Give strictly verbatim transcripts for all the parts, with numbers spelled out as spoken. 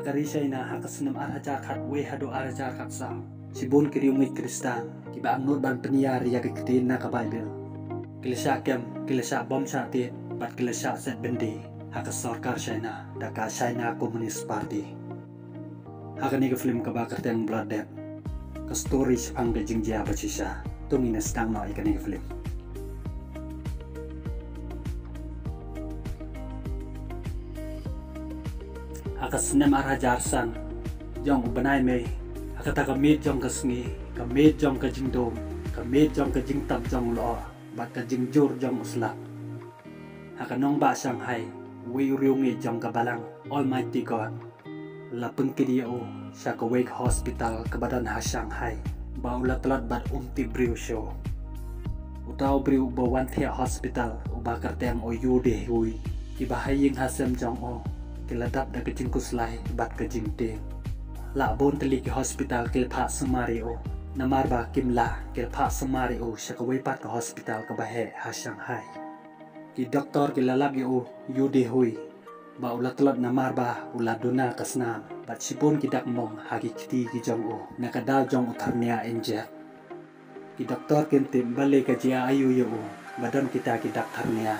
Ka ri China ha ka snem ar hajar khatwei haduh ar hajar khatsaw, shibun ki riewngeit Khristan kiba angnud ban pynïar ïa ki ktien na ka Baibl ki la shah kem, ki la shah bom shah tied bad ki la shah set byndi ha ka sorkar China da ka China Communist Party. Ha kane ka film kaba kyrteng Blood Debt, ka story shaphang ka jingjia ba shisha. To ngin ïa sdang noh ïa kane ka film. Ha ka snem ar hajar san, jong u bnai Mei, ha kata ka miet jong ka sngi, ka miet jong ka jingdum, ka miet jong ka jingtap jong u lyoh bad ka jingjur jong u slap, ha ka nongbah Shanghai, uwei u riewngeit jong ka balang Almighty God la pynkit ïa u sha kawei ka hospital kaba don ha Shanghai, ba u la tlot bad um tip briew shuh. Uta u briew uba wan thiah hospital uba kyrteng u Yu Dehui, kiba ha ïing ha sem jong u ki la dap da ka jingkhuslai bad ka jingtieng. La bun tylli ki hospital ki la phah sumar ïa u, namar ba kim lah, ki la phah sumar ïa u sha kawei pat ka hospital kaba heh ha Shanghai. Ki doktor ki la lap ïa u Yu Dehui ba u la tlot namar ba u la duna ka snam bad shibun ki dak mong ha ki kti ki jong u na ka daw jong u thyrnia injek. Ki doktor kin tip balei ka jia aïu ïa u ba don kita ki dak thyrnia.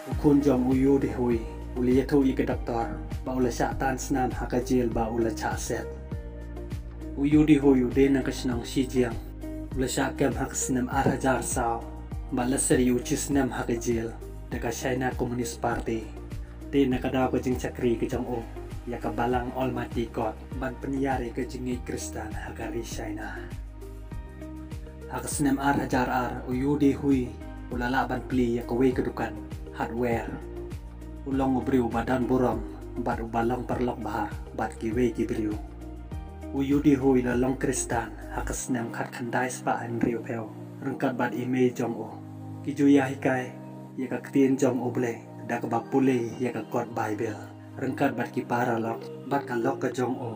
U khun jong u Yu Dehui u la ïathuh ïa ki doktor ba u la shah tan snam ha ka jel ba u la shah set. U Yu Dehui u dei na ka shnong Shijiang. U la shah kem ha ka snem ar hajar saw bad la set ïa u shi snem ha ka jel da ka China Communist Party. Te na ka daw ka jingshakri ka jong u ïa ka balang Almighty God ban pynïar ïa ka jingngeit Khristan ha ka ri China. Ha ka snem ar hajar ar, u Yu Dehui u la lah ban plie ïa kawei ka dukan hardware. U long u briew uba don burom bad uba long paralok bha bad kiwei ki briew. U Yu Dehui u la long Khristan ha ka snem khatkhyndai spah hynriewphew ryngkat bad i mei jong u. Ki ju ïahikai ïa ka ktien jong U Blei da kaba pule ïa ka kot Baibl ryngkat bad ki paralok bad ka lok ka jong u.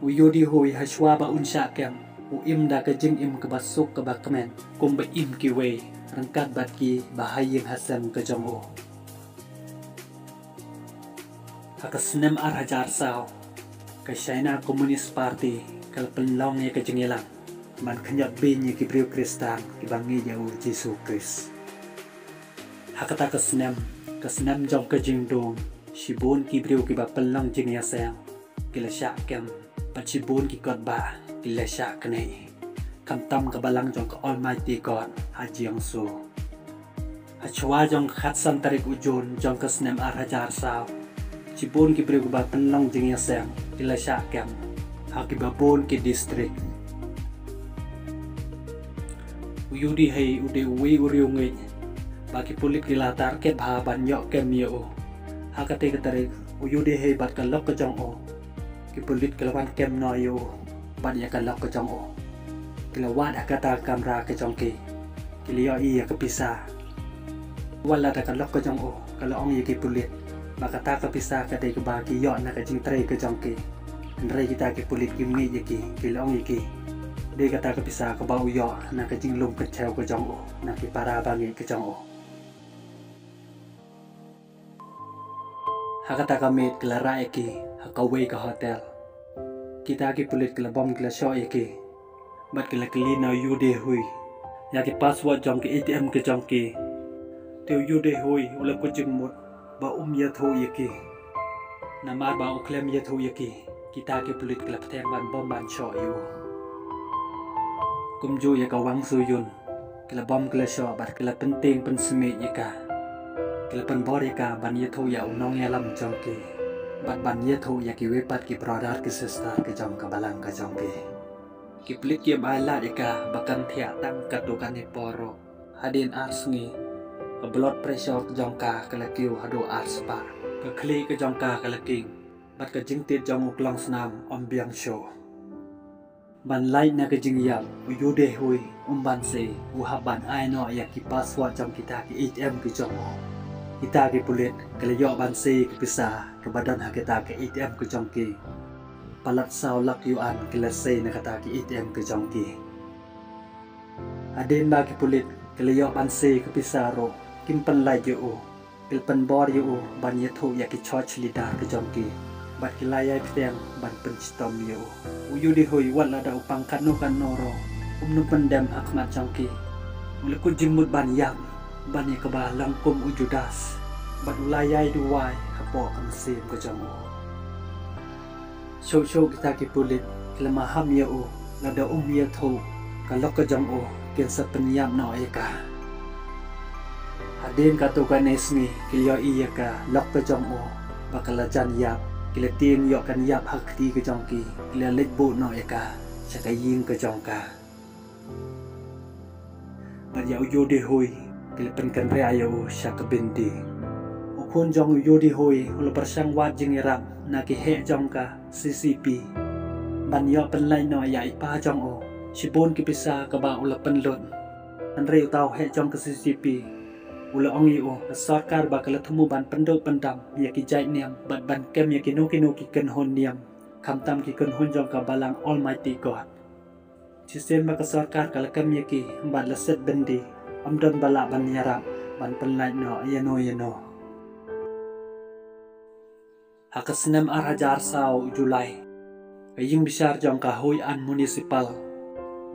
U Yu Dehui hashwa ba un shah kem u im da ka jingim kaba suk kaba kmen kumba im kiwei ryngkat bad kiba ha ïing ha sem ka jong u. Ha ka snem ar hajar saw, ka China Communist Party ka la pynlong ïa ka jingïalang ban khynñiot beiñ ïa ki briew Khristan kiba ngeit ïa u Jisu Khrist. Ha kata ka snem, ka snem jong ka jingdum, shibun ki briew kiba pynlong jingïaseng ki la shah kem bad shibun ki kotbah ki la shah knieh, khamtam ka balang jong ka Almighty God ha Jiangsu. Hashwa jong ka khatsan tarik u Jun jong ka snem ar hajar saw, shibun ki briew kiba pynlong jingïaseng ki la shah kem ha kiba bun ki distrik. U Yu Dehui u dei uwei u riewngeit ba ki pulit ki la target bha ban ïoh kem ïa u. Ha katei ka tarik u Yu Dehui bad ka lok ka jong u, ki pulit ki la wan kem noh ïa u bad ïa ka lok ka jong u. Ki la wad ha kata ka kamra ka jong ki, ki la ïoh ïa ka pisa. Wat la da ka lok ka jong u ka la ong ïa ki pulit ba kata ka pisa ka dei kaba ki ïoh na ka jingtrei ka jong ki. Hynrei kita ki pulit kim ngeit ïa ki, ki la ong ïa ki dei kata ka pisa kaba u ïoh na ka jinglum kynthei ka jong u na ki para bangeit ka jong u. Ha kata ka miet ki la rah ïa ki ha kawei ka hotel. Kita ki pulit ki la bom ki la shoh ïa ki bad ki la kylli na u Yu Dehui ïa ki password jong ki A T M ka jong ki. Te u Yu Dehui u la kut jingmut ba um ïathuh ïa ki. Namar ba u khlem ïathuh ïa ki, kita ki pulit ki la bteng ban bom ban shoh ïa u. Kumjuh ïa ka Wang Suyun, ki la bom ki la shoh bad ki la pyntieng pynsmit ïa ka. Ki la pynbor ïa ka ban ïathuh ïa u nongïalam jong ki bad ban ïathuh ïa kiwei pat ki brother ki sister ki jong ka balang ka jong ki. Ki pulit kim ai lad ïa ka ba kan thiah tang katto katne por ruh. Hadien ar sngi, ka blood pressure ka jong ka ka la kiew haduh ar spah. Ka khlieh ka jong ka ka la king bad ka jingtied jong u klongsnam ym biang shuh. Ban lait na ka jingïap, u Yu Dehui um banse, u hap ban ai noh ïa ki password jong kita ki A T M ki jong u. Kita ki pulit ki la ïoh banse ka pisa kaba don ha kita ki A T M ki jong ki. Palat saw lak yuan ki la sei na kata ki A T M ki jong ki. Hadien ba ki pulit ki la ïoh banse ka pisa ruh, kim pynlait ïa u. ki la pynbor ïa u ban ïathuh ïa ki church leader ka jong ki, bad ki la ïai bteng ban pynshitom ïa u. U Yu Di Hui wat lada u pang katno katno ruh, um nym pyndem ha khmat jong ki. U la kut jingmut ban ïap ban ïa kaba long kum u Judas, bad u la ïai duwai hapoh ka mynsiem ka jong u. Shuh shuh kita ki pulit ki la maham ïa u, lada um ïathuh, ka lok ka jong u kin sa pynïap noh ïa ka. Hadien katto katne sngi ki la ïohi ïa ka lok ka jong u ba ka la jan ïap, ki la tieng ïoh kan ïap ha ka kti ka jong ki, ki la leit buh noh ïa ka sha ka ïing ka jong ka. Bad ïa u Yu Di Hui ki la pynkynriah ïa u sha ka byndi. U khun jong u Yu Di Hui u la pyrshang wad jingïarap na ki heh jong ka C C P ban ïoh pynlait noh ïa i pa jong u. Shibun ki pisa kaba u la pynlut. Hynrei uta u heh jong ka C C P u la ong ïa u, ka sorkar ba ka la thmu ban pynduh pyndam ïa ki jait niam bad ban kem ïa kino kino ki kynhun niam, khamtam ki kynhun jong ka Balang Almighty God. Shisien ba ka sorkar ka la kem ïa ki bad la set byndi, ym don ba lah ban ïarap ban pynlait noh ïano ïano. Ha ka snem ar hajar saw July, ka ïing bishar jong ka Hoi An Municipal,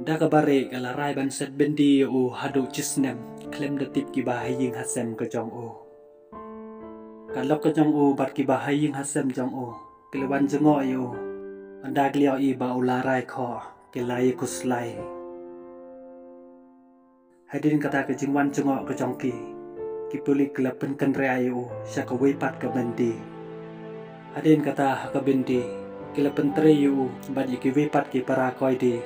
da kaba rieh ka la rai ban set byndi ïa u haduh shi snem khlem da tip kiba ha ïing ha sem ka jong u. Ka lok ka jong u bad kiba ha ïing ha sem jong u ki la wan jngoh ïa u. Ynda ki la ïohi ba u la rai khoh, ki la ïa khuslai. Hadien kata ka jingwan jngoh ka jong ki, ki pulit ki la pynkynriah ïa u sha kawei pat ka byndi. Hadien kata ha ka byndi ki la pyntrei ïa u bad ïa kiwei pat ki para koidi.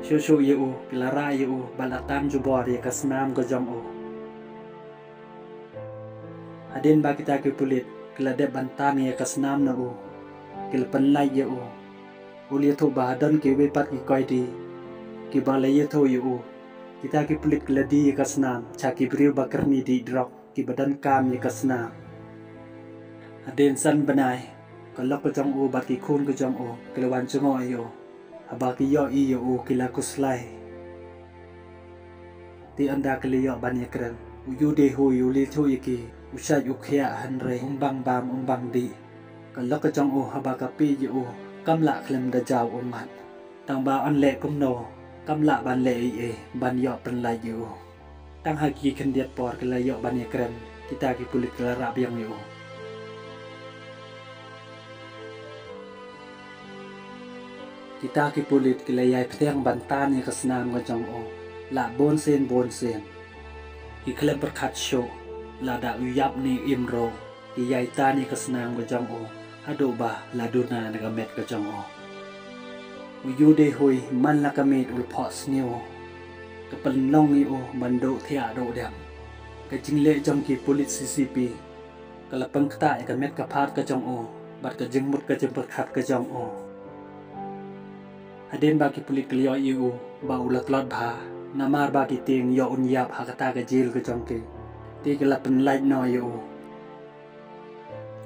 Shuh shuh ïa u ki la rah ïa u bad la tan jubor ïa ka snam ka jong u. Hadien ba kita ki pulit ki la dep ban tan ïa ka snam na u, ki la pynlait ïa u. U la ïathuh ba ha don kiwei pat ki koidi kiba la ïathuh ïa u. Kita ki pulit ki la die ïa ka snam sha ki briew ba kyrni dih drok kiba donkam ïa ka snam. Hadien san bnai, ka lok ka jong u bad ki khun ka jong u ki la wan jngoh ïa u. Haba ki ïohi ïa u ki la khuslai. Te ynda ki la ïoh ban ïakren, u Yu Di Hui u la ïathuh ïa ki, u shait u khiah hynrei um bang bam um bang dih. Ka lok ka jong u haba ka peit ïa u kam lah khlem da jaw ummat. Tang ba yn leh kumno, kam lah ban leh ei ei ban ïoh pynlait ïa u. Tang ha ki khyndiat por ki la ïoh ban ïakren, kita ki pulit ki la rah biang ïa u. Kita ki pulit ki la ïai bteng ban tan ïa ka snam ka jong u. Lah bun sien bun sien. Ki khlem pyrkhat shuh lada u ïap ne im ruh, ki ïai tan ïa ka snam ka jong u haduh ba la duna na ka met ka jong u. U Yu Di Hui man la ka miet u la phohsniew. Ka pynlong ïa u ban duh thiah duh dem. Ka jingleh jong ki pulit C C P ka la pynkhiah ïa ka met ka phad ka jong u bad ka jingmut ka jingpyrkhat ka jong u. Hadien ba ki pulit ki la ïohi ïa u ba u la tlot bha, namar ba ki tieng ïoh un ïap ha kata ka jel ka jong ki, te ki la pynlait noh ïa u.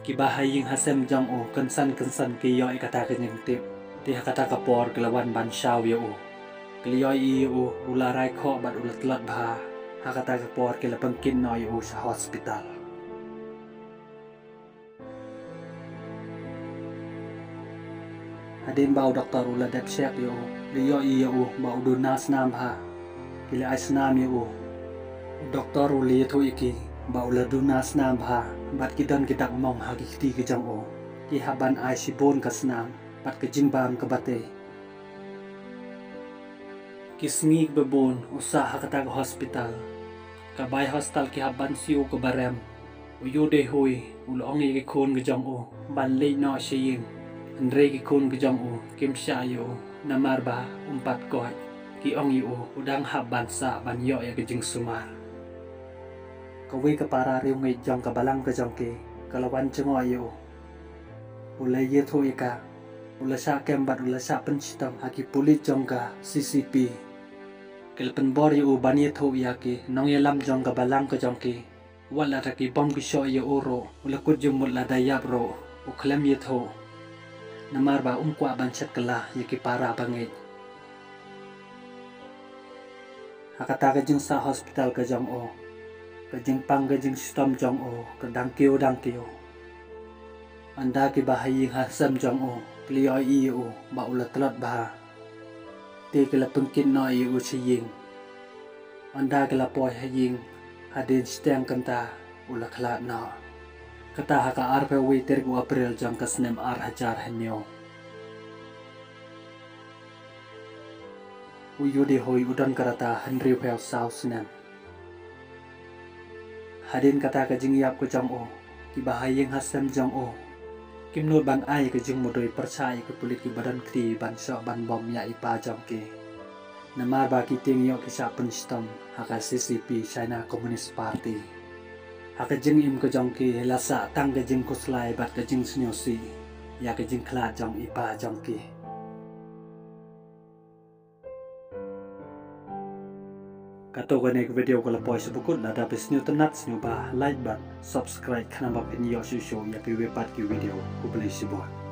Kiba ha ïing ha sem jong u kynsan kynsan ki ïoh ïa kata ka jingtip. Te ha kata ka por ki la wan ban shaw ïa u. Ki la ïohi ïa u, u la rai khoh bad u la tlot bha. Ha kata ka por ki la pynkit noh ïa u sha hospital. Hadien ba u doktor u la dep check ïa u, la ïohi ïa u ba u duna snam bha. Ki la ai snam ïa u. U doktor u la ïathuh ïa ki ba u la duna snam bha, bad ki don ki dak mong ha ki kti ki jong u. Ki hap ban ai shibun ka snam bad ka jingbam kaba tei. Ki sngi kiba bun u sah ha kata ka hospital. Ka bai hostel ki hap ban siew kaba rem. U Yu Di Hui u la ong ïa ki khun ka jong u ban leit noh sha ïing. Hynrei ki khun ka jong u kim shah ïa u namar ba um pat koit. Ki ong ïa u u dang hap ban sah ban ïoh ïa ka jingsumar. Kawei ka para riewngeit jong ka balang ka jong ki ka la wan jngoh ïa u. U la ïathuh ïa ka, u la shah kem bad u la shah pynshitom ha ki pulit jong ka C C P. Ki la pynbor ïa u ban ïathuh ïa ki nongïalam jong ka balang ka jong ki. Wat lada ki bom ki shoh ïa u ruh, u la kut jingmut lada ïap ruh u khlem ïathuh. Namar ba um kwah ban shet kylla ïa ki para bangeit. Ha kata ka jingsah hospital ka jong u, Ka jingpang ka jingshitom jong u ka dang kiew dang kiew. Ynda kiba ha ïing ha sem jong u ki la ïohi ïa u ba u la tlot bha, te ki la pynkit noh ïa u sha ïing. Ynda ki la poi ha ïing, hadien shiteng kynta u la khlad noh. Kata ha ka arphew wei tarik u April jong ka snem ar hajar hynñiew. U Yu Di Hui u don ka rta hynriewphew saw snem. Hadien kata ka jingïap ka jong u, kiba ha ïing ha sem jong u kim nud ban ai ka jingmudui pyrshah ïa ki pulit kiba don kti ban shoh ban bom ïa i pa jong ki. Namar ba ki tieng ïoh ki shah pynshitom ha ka C C P, China Communist Party. Ha ka jingim ka jong ki la sah tang ka jingkhuslai bad ka jingsngewsih ïa ka jingkhlad jong i pa jong ki. Kato kane ka video ka la poi sha ba kut, lada phi sngewtynnat sngewbha like bad subscribe khnang ba phin ïoh shuh shuh ïa kiwei pat ki video. Khublei shibun.